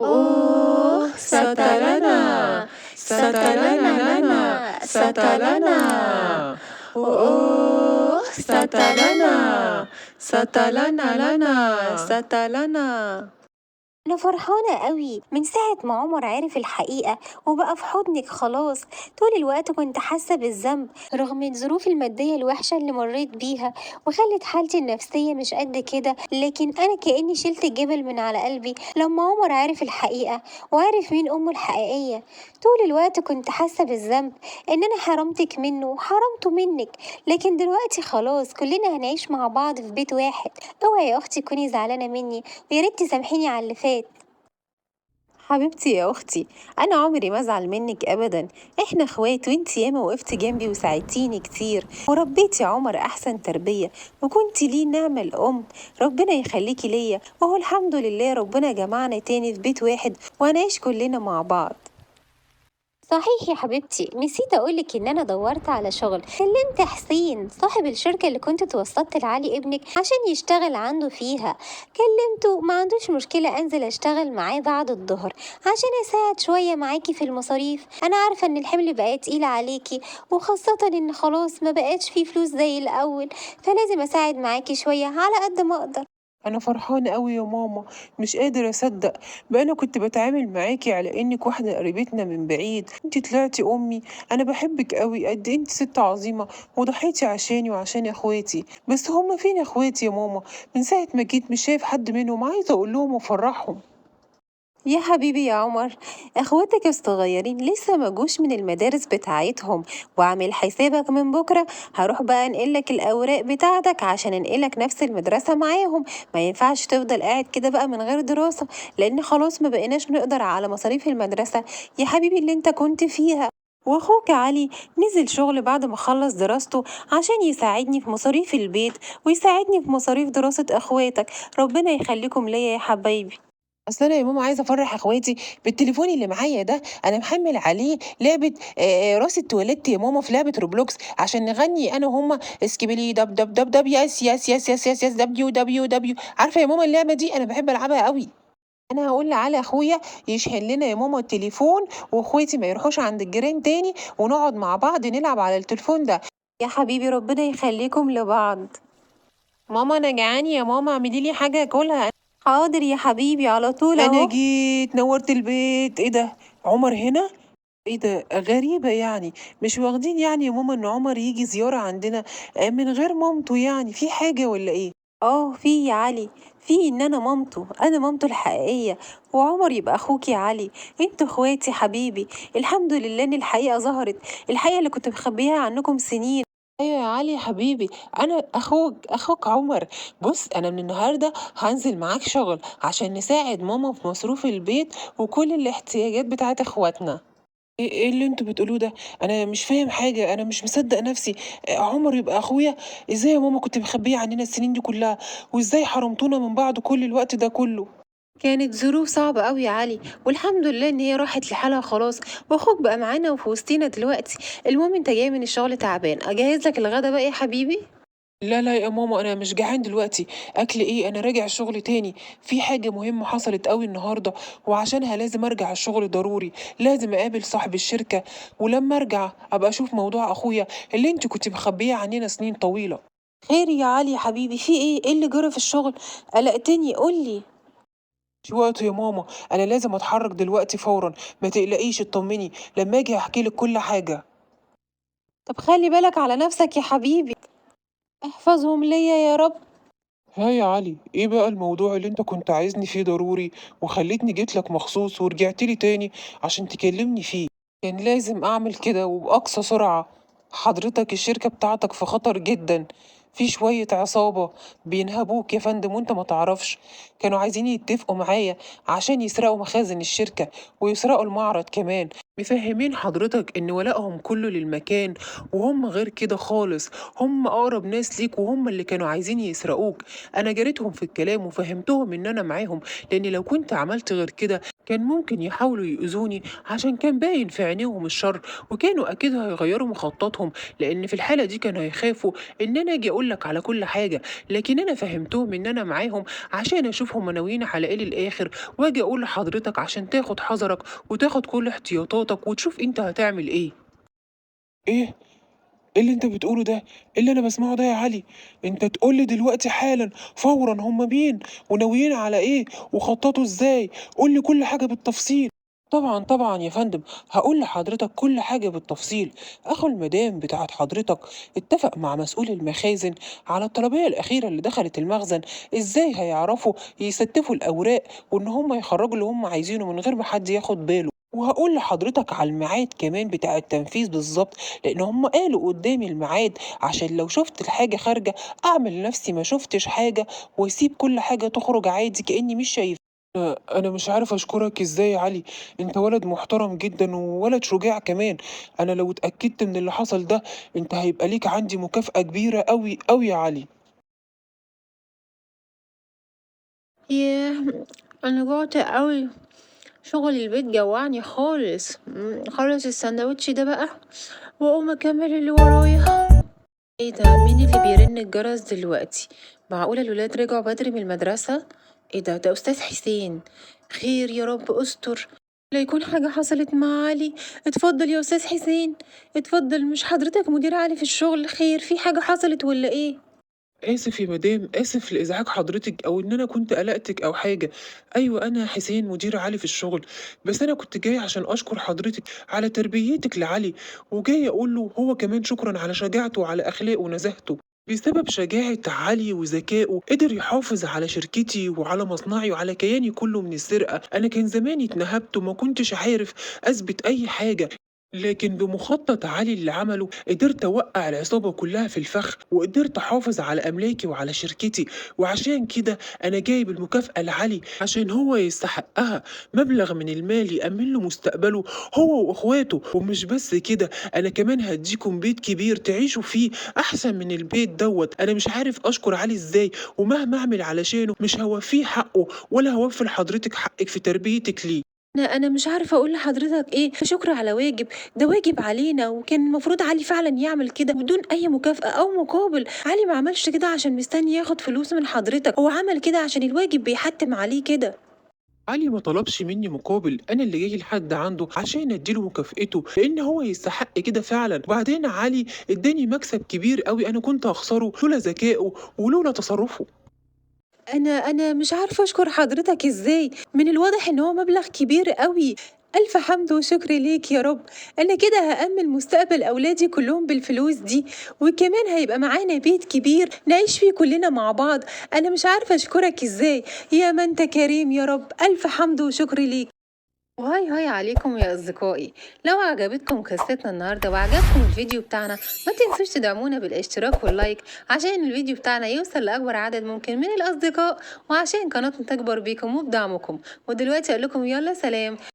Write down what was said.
أوه ساتالانا ساتالانا لانا ساتالانا، أوه ساتالانا ساتالانا لانا ساتالانا. أنا فرحانة قوي من ساعة ما عمر عرف الحقيقة وبقى في حضنك خلاص. طول الوقت كنت حاسة بالذنب رغم الظروف المادية الوحشة اللي مريت بيها وخلت حالتي النفسية مش قد كده، لكن أنا كأني شلت الجبل من على قلبي لما عمر عرف الحقيقة وعرف مين أمه الحقيقية. طول الوقت كنت حاسة بالذنب إن أنا حرمتك منه وحرمته منك، لكن دلوقتي خلاص كلنا هنعيش مع بعض في بيت واحد. اوعي يا أختي تكوني زعلانة مني، ويا ريت تسامحيني على اللي فات. حبيبتي يا أختي، أنا عمري ما أزعل منك أبدا، إحنا إخوات وإنتي ياما وقفتي جنبي وساعدتيني كتير وربيتي عمر أحسن تربية وكنتي ليه نعمة الأم، ربنا يخليكي ليا. وهو الحمد لله ربنا جمعنا تاني في بيت واحد وهنعيش كلنا مع بعض. صحيح يا حبيبتي، نسيت أقولك إن أنا دورت على شغل، كلمت حسين صاحب الشركة اللي كنت توسطت لعلي ابنك عشان يشتغل عنده فيها، كلمته ما عندوش مشكلة أنزل أشتغل معاه بعد الظهر عشان أساعد شوية معاكي في المصاريف. أنا عارفة إن الحمل بقى تقيل عليكي، وخاصة إن خلاص ما بقاش فيه فلوس زي الأول، فلازم أساعد معاكي شوية على قد ما أقدر. أنا فرحانة أوي يا ماما، مش قادرة أصدق بقى أنا كنت بتعامل معاكي على إنك واحدة قريبتنا من بعيد، أنتي طلعتي أمي. أنا بحبك أوي، قد إيه أنتي ست عظيمة وضحيتي عشاني وعشان إخواتي. بس هما فين إخواتي يا ماما؟ من ساعة ما جيت مش شايف حد منهم، عايزة أقول لهم وأفرحهم. يا حبيبي يا عمر، اخواتك الصغيرين لسه ما جوش من المدارس بتاعتهم، واعمل حسابك من بكره هروح بقى انقلك الاوراق بتاعتك عشان انقلك نفس المدرسه معاهم. ما ينفعش تفضل قاعد كده بقى من غير دراسه، لان خلاص ما بقيناش نقدر على مصاريف المدرسه يا حبيبي اللي انت كنت فيها. واخوك علي نزل شغل بعد ما خلص دراسته عشان يساعدني في مصاريف البيت ويساعدني في مصاريف دراسه اخواتك. ربنا يخليكم ليا يا حبايبي. اصل انا يا ماما عايزه افرح اخواتي بالتليفون اللي معايا ده، انا محمل عليه لعبه راس التواليت يا ماما في لعبه روبلوكس عشان نغني انا وهما skibidi dop dop dop dop yes yes yes yes yes yes W W W. عارفه يا ماما اللعبه دي انا بحب العبها قوي. انا هقول لعلي اخويا يشحن لنا يا ماما التليفون، واخواتي ما يروحوش عند الجيران تاني، ونقعد مع بعض نلعب على التليفون ده. يا حبيبي ربنا يخليكم لبعض. ماما انا جعان يا ماما، اعملي لي حاجه اكلها. حاضر يا حبيبي على طول انا اهو. جيت نورت البيت. ايه ده عمر هنا؟ ايه ده غريبة يعني، مش واخدين يعني يا ماما ان عمر يجي زيارة عندنا من غير مامته، يعني في حاجة ولا ايه؟ في يا علي، في ان انا مامته، انا مامته الحقيقية، وعمر يبقى اخوك يا علي، انتوا اخواتي حبيبي. الحمد لله ان الحقيقة ظهرت، الحقيقة اللي كنت مخبيها عنكم سنين. ايوه يا علي يا حبيبي، انا اخوك، اخوك عمر. بص انا من النهارده هنزل معاك شغل عشان نساعد ماما في مصروف البيت وكل الاحتياجات بتاعت اخواتنا. ايه اللي انتوا بتقولوه ده؟ انا مش فاهم حاجه، انا مش مصدق نفسي. عمر يبقى اخويا ازاي يا ماما؟ كنت مخبيه عننا السنين دي كلها، وازاي حرمتونا من بعض كل الوقت ده كله؟ كانت ظروف صعبة قوي يا علي، والحمد لله ان هي راحت لحالها خلاص، واخوك بقى معانا وفي وسطينا دلوقتي. المهم انت جاي من الشغل تعبان، اجهز لك الغدا بقى يا حبيبي؟ لا لا يا ماما، انا مش جعان دلوقتي. اكل ايه؟ انا راجع الشغل تاني، في حاجة مهمة حصلت قوي النهاردة وعشانها لازم ارجع الشغل ضروري، لازم اقابل صاحب الشركة، ولما ارجع ابقى اشوف موضوع اخويا اللي انت كنت مخبية عننا سنين طويلة. خير يا علي يا حبيبي، في ايه؟ ايه اللي جرى في الشغل؟ قلقتني، قولي. مش وقت يا ماما، انا لازم اتحرك دلوقتي فورا. ما تقلقيش، اطمني، لما اجي احكي لك كل حاجة. طب خلي بالك على نفسك يا حبيبي، احفظهم ليا يا رب. ها يا علي، ايه بقى الموضوع اللي انت كنت عايزني فيه ضروري وخليتني جيت لك مخصوص ورجعت لي تاني عشان تكلمني فيه؟ كان لازم اعمل كده وبأقصى سرعة. حضرتك الشركة بتاعتك في خطر جدا، في شوية عصابة بينهبوك يا فندم وانت ما تعرفش. كانوا عايزين يتفقوا معايا عشان يسرقوا مخازن الشركة ويسرقوا المعرض كمان. مفهمين حضرتك ان ولائهم كله للمكان، وهم غير كده خالص، هم اقرب ناس ليك وهم اللي كانوا عايزين يسرقوك. انا جريتهم في الكلام وفهمتهم ان انا معاهم، لان لو كنت عملت غير كده كان ممكن يحاولوا يؤذوني، عشان كان باين في عينيهم الشر، وكانوا اكيد هيغيروا مخططهم، لان في الحالة دي كانوا هيخافوا ان انا اجي اقول هقول لك على كل حاجة، لكن أنا فهمتهم إن أنا معاهم عشان أشوف هُم ناويين على إيه للآخر، وآجي أقول لحضرتك عشان تاخد حذرك وتاخد كل احتياطاتك وتشوف أنت هتعمل إيه. إيه؟ إيه اللي أنت بتقوله ده؟ إيه اللي أنا بسمعه ده يا علي؟ أنت تقول لي دلوقتي حالا فورا هم مين وناويين على إيه وخططوا إزاي؟ قول لي كل حاجة بالتفصيل. طبعا طبعا يا فندم، هقول لحضرتك كل حاجة بالتفصيل. أخو المدام بتاعت حضرتك اتفق مع مسؤول المخازن على الطلبية الأخيرة اللي دخلت المخزن، إزاي هيعرفوا يستفوا الأوراق وإن هم يخرجوا اللي هم عايزينه من غير ما حد ياخد باله. وهقول لحضرتك على الميعاد كمان بتاع التنفيذ بالظبط، لأن هم قالوا قدامي الميعاد عشان لو شفت الحاجة خارجة أعمل نفسي ما شفتش حاجة وأسيب كل حاجة تخرج عادي كأني مش شايف. أنا مش عارف أشكرك إزاي يا علي، أنت ولد محترم جدا وولد شجاع كمان. أنا لو اتأكدت من اللي حصل ده أنت هيبقى ليك عندي مكافأة كبيرة أوي أوي يا علي. ياه، أنا جوعت أوي، شغل البيت جوعني خالص. خلص السندوتش ده بقى وأقوم أكمل اللي ورايا. ايه ده؟ مين اللي بيرن الجرس دلوقتي؟ معقولة الولاد رجعوا بدري من المدرسة؟ ايه ده؟ ده أستاذ حسين. خير يا رب استر، لا يكون حاجة حصلت مع علي. اتفضل يا أستاذ حسين، اتفضل. مش حضرتك مدير علي في الشغل؟ خير، في حاجة حصلت ولا ايه؟ آسف يا مدام، آسف لإزعاج حضرتك أو إن أنا كنت قلقتك أو حاجة. أيوة أنا حسين مدير علي في الشغل، بس أنا كنت جاي عشان أشكر حضرتك على تربيتك لعلي، وجاي أقول له هو كمان شكرا على شجاعته وعلى أخلاقه ونزاهته. بسبب شجاعة علي وذكائه قدر يحافظ على شركتي وعلى مصنعي وعلى كياني كله من السرقة. أنا كان زماني اتنهبت وما كنتش عارف أثبت أي حاجة، لكن بمخطط علي اللي عمله قدرت أوقع العصابة كلها في الفخ، وقدرت أحافظ على أملاكي وعلى شركتي. وعشان كده أنا جايب المكافأة لعلي عشان هو يستحقها، مبلغ من المال يأمن له مستقبله هو وإخواته. ومش بس كده، أنا كمان هديكم بيت كبير تعيشوا فيه أحسن من البيت دوت. أنا مش عارف أشكر علي إزاي، ومهما أعمل علشانه مش هوفيه حقه ولا هوفي لحضرتك حقك في تربيتك ليه. أنا مش عارفة أقول لحضرتك إيه، شكر على واجب، ده واجب علينا، وكان المفروض علي فعلًا يعمل كده بدون أي مكافأة أو مقابل. علي ما عملش كده عشان مستني ياخد فلوس من حضرتك، هو عمل كده عشان الواجب بيحتم عليه كده. علي ما طلبش مني مقابل، انا اللي جاي لحد عنده عشان اديله مكافئته لان هو يستحق كده فعلا. وبعدين علي اداني مكسب كبير قوي انا كنت هخسره لولا ذكائه ولولا تصرفه. أنا مش عارفة أشكر حضرتك إزاي، من الواضح إن هو مبلغ كبير أوي. ألف حمد وشكر ليك يا رب، أنا كده هأمن مستقبل أولادي كلهم بالفلوس دي، وكمان هيبقى معانا بيت كبير نعيش فيه كلنا مع بعض. أنا مش عارفة أشكرك إزاي، يا ما أنت كريم يا رب، ألف حمد وشكر ليك. وهاي هاي عليكم يا أصدقائي، لو عجبتكم قصتنا النهاردة وعجبكم الفيديو بتاعنا ما تنسوش تدعمونا بالاشتراك وال like عشان الفيديو بتاعنا يوصل لأكبر عدد ممكن من الأصدقاء، وعشان قناتنا تكبر بيكم وبدعمكم. ودلوقتي أقول لكم يلا سلام.